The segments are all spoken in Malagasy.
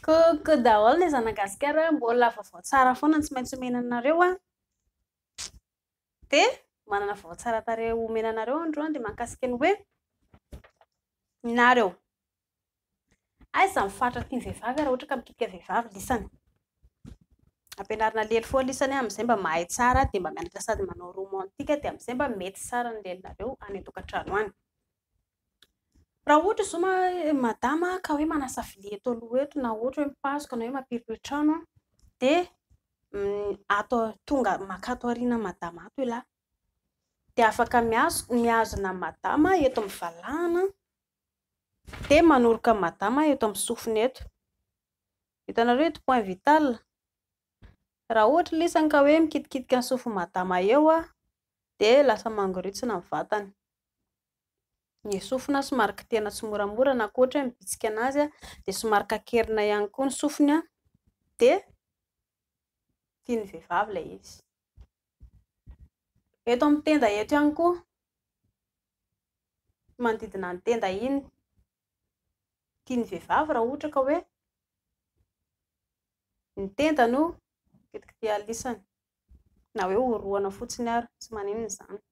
Coucou daholo ny zanagasikara, mbola vaovao tsara foana no tsy maintsy omena anareo a. Dia manana vaovao tsara tarehy omena anareo androany dia mahakasika ny hoe nareo. Aiza ny faritra tian'ny vehivavy raha ohatra ka mikitika vehivavy lisany? Ampianarina lely foana lisany amin'izay mba mahay tsara dia mba mianatra sady manao romantique dia amin'izay mba mety tsara ny lelinareo any an-tokantrano any. Raha ohatra izao madama ka hoe manasa vilia eto aloha eto na ohatra hoe mipasoka na hoe mampiripiry trano dia ato tonga maka ato aoriana madama ato ialahy. Dia afaka mihazona madama eto amin'ny valahana dia manoroka madama eto amin'ny sofiny eto. Hitanareo eto point vital? Raha ohatra lisany ka hoe mikitikitika ny sofin'i madama eo dia lasa mangoritsina ny vatany. Ny sofina somary kitihana tsimoramora na koa ohatra hoe mibitsika anazy dia somary kakerina ihany koa ny sofiny dia tian'ny vehivavy ilay izy. Eto amin'ny tenda eto ihany koa, manodidina ny tenda iny, tian'ny vehivavy raha ohatra ka hoe ny tenda no kitikitihan'ny lisany na hoe orohana fotsiny ary, tsy maninona izany.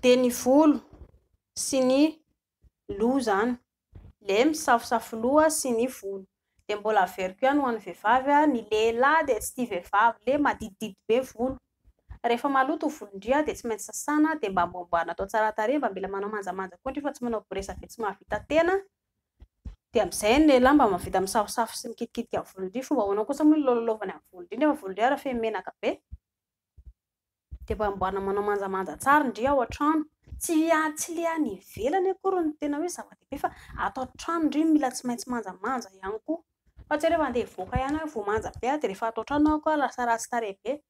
Dia ny volo sy ny loha izany, ilay misafosafo loha sy ny volo. Dia mbola averiko ihany ho an'ny vehivavy, ny lehilahy dia tsy tia vehivavy ilay maditidity be volo. Rehefa maloto ny volon-dry dia tsy maintsy sasana dia mba amboamboarina atao tsara tarehy, mba mila manao manjamanja koa ndry fa tsy manao boresa be tsy mahavita tena. Dia amin'izay ny lehilahy mba mahavita misafosafo sy mikitikitika ny volon-dry. Fomba ahoana kosa moa no lalaovany amin'ny volon-dry nefa volon-dry ary feno menaka be. Dia mba amboarina manao manjamanja tsara ndry ao an-trano. Tsy tsy le any ivelany akory no tena hoe zava-dehibe fa ato an-trano ndry mila tsy maintsy manjamanja ihany koa. Fa tsy hoe rehefa andeha hivoaka ihany aho vao manja be dia rehefa ato an-trano aho koa lasa ratsy tarehy be.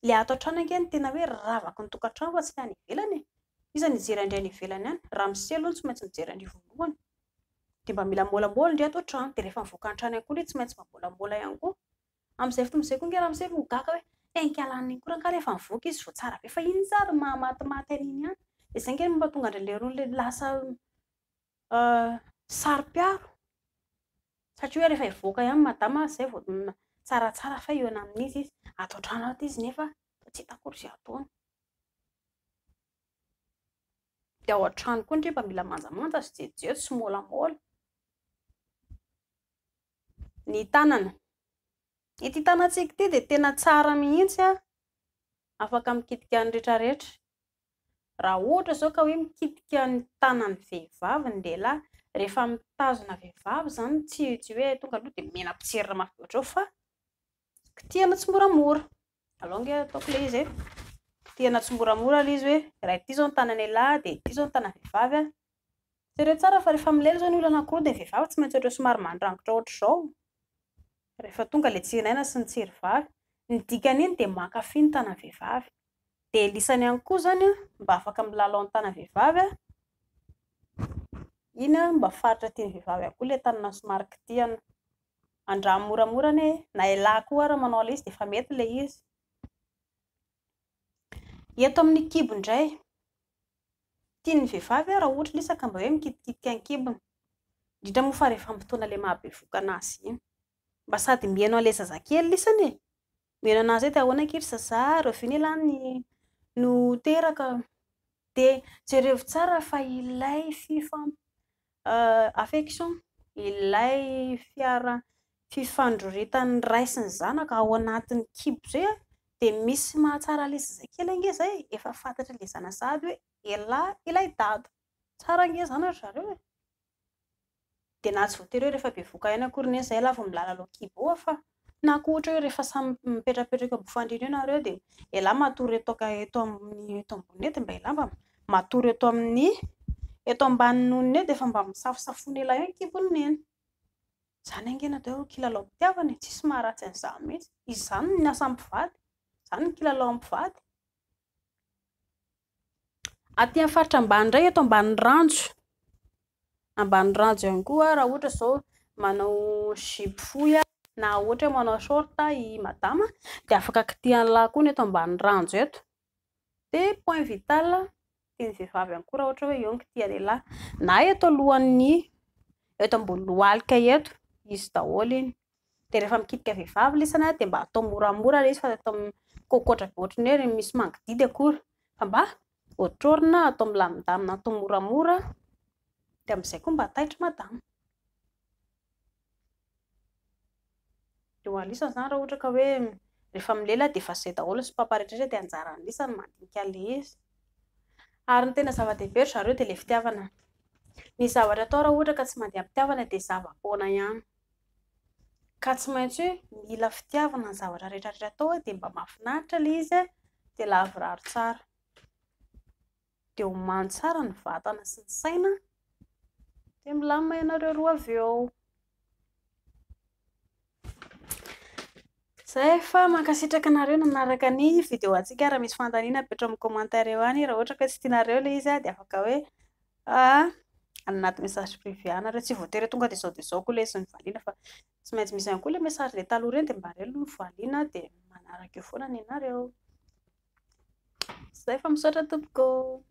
Ilay ato an-trano ange no tena hoe ravaky ny tokantrano fa tsy ilay any ivelany e. Iza no hijery an-dry any ivelany any? Ramose aloha no tsy maintsy mijery an-dry voalohany. Dia mba mila môlamôla ndry ato an-trano. Dia rehefa mivoaka ny trano ihany koa ndry tsy maintsy mba môlamôla ihany koa. Amin'izay fotoana izay koa ange ramose vao gaga hoe tenkalana iny koa rangahy rehefa mivoaka izy vao tsara be fa iny izy ary mahamatimaty an'iny ihany. Dia izay ange no mahatonga an-dry lerony ilay lasa saro-piaro. Satria hoe rehefa hivoaka ihany madama izay vao tsaratsara fa hihaona amin'izy izy. Ato an-trano ato izy nefa tsy hita akory izay ataony. Dia ao an-trano koa ndry mba mila manjamanja sy jejojejo sy môlamôla. Ny tanana. Ity tanantsika ity dia tena tsara mihitsy a. Afaka mikitika ny rehetrarehetra. Raha ohatra izao ka hoe mikitika ny tanan'ny vehivavy ny lehilahy, rehefa mitazona vehivavy izany tsy tsy hoe tonga aloha dia mena-pijery mafy be ohatr'izao fa kitihana tsimoramora. Alao ange ataoko ilay izy e. Kitihana tsimoramora ilay izy hoe raha ity izao ny tanan'ny lehilahy dia ity izao ny tanan'ny vehivavy a. Jereo tsara fa rehefa milely izao ny olona anankiroa dia ny vehivavy tsy maintsy ohatran'ny somary mandrangotra ohatr'izao. Rehefa tonga ilay tsirinaina sy ny tsirivavy. Ny dikan'iny dia mankafy ny tanan'ny vehivavy. Dia lisany ihany koa izany mba afaka milalao ny tanan'ny vehivavy. Iny mba faritra tian'ny vehivavy ihany koa ilay tanana somary kitihana. Andramo moramora anie e. Na elah koa ary manao an'ilay izy dia efa mety ilay izy. Eto amin'ny kibo indray. Tian'ny vehivavy raha ohatra ilay izy ka mba hoe mikitikitika ny kibony. Indrindra moa fa rehefa amin'ny fotoana ilay maha-bevohoka anazy iny. Mba sady mihaino an'ilay zazakely lisany e. Mihaino anazy hoe dia ahoana akia ry zazah, rahoviana ialahy ny no teraka. Dia jerevo tsara fa ilay fifam- affection, ilay fiara- fifandroritan'ny ray sy ny zanaka ao anatin'ny kibo izay dia misy mahatsara an'ilay zazakely ange izay e. Efa fantatr'ilay zanany sahady hoe elah ilay dada. Tsara ange izany ry zareo e. Dia na tsy voatery hoe rehefa bevohoka ihany akory anie izay elah vao milalao kibo eo fa na koa ohatra hoe rehefa samy mipetrapetraka eo ambony fandriana eo nareo dia elah matory eto eto amin'ny eto ambony eto dia mba elah mba matory eto amin'ny eto ambanin'ny nonony eo dia efa mba misafosafoana elah eo ny kibon'i neny. Izany ange no atao hoe kilalaom-pitiavana e, tsisy maharatsy an'izany mihitsy. Izany no asan'ny mpivady, izany no kilalaon'ny mpivady. Aty amin'ny faritra ambany indray, eto ambanin'ny ranjo, ambanin'ny ranjo ihany koa raha ohatra izao manao jupe fohy na ohatra hoe manao short i madama dia afaka kitihan'ny lahy koa ny eto ambanin'ny ranjo eto. Dia point vital. Tian'ny vehivavy ihany koa raha ohatra hoe eo no kitihan'ialahy. Na eto alohan'ny, eto ambony lohalika eto, izy daholo iny. Dia rehefa mikitika vehivavy lisany an, dia mba atao moramora ilay izy fa tsy atao mikoakoatra be ohatran'ny hoe misy mangidihidy akory, fa mba otrorina, atao milamindamina, atao moramora, dia amin'izay koa mba taitra madama. Dia ho an'lisany izany raha ohatra ka hoe rehefa milela dia efa izay daholo ny sopapa rehetra rehetra dia anjaran'lisany ny mandinika an'ilay izy. Ary ny tena zava-dehibe ry zareo dia ilay fitiavana. Ny zavatra atao raha ohatra ka tsy mandeha am-pitiavana dia zava-poana ihany. Ka tsy maintsy hoe mila fitiavana ny zavatra rehetra rehetra atao dia mba mahafinaritra ilay izy dia lavorary tsara. Dia omano tsara ny vatana sy ny saina dia milamina ianareo roa avy eo. Izay fa mankasitraka anareo nanaraka ny vidéo antsika. Raha misy fanontaniana apetrao amin'ny commentaire eo ihany. Raha ohatra ka tsy tianareo ilay izy dia afaka hoe any anaty message privé any nareo. Tsy voatery tonga dia izao dia izao koa ilay izy no valiana fa tsy maintsy misy ihany koa ilay message ilay taloha ireny dia mba ireny aloha no valiana dia manaraka eo foana ny anareo. Izay fa misaotra tompoko.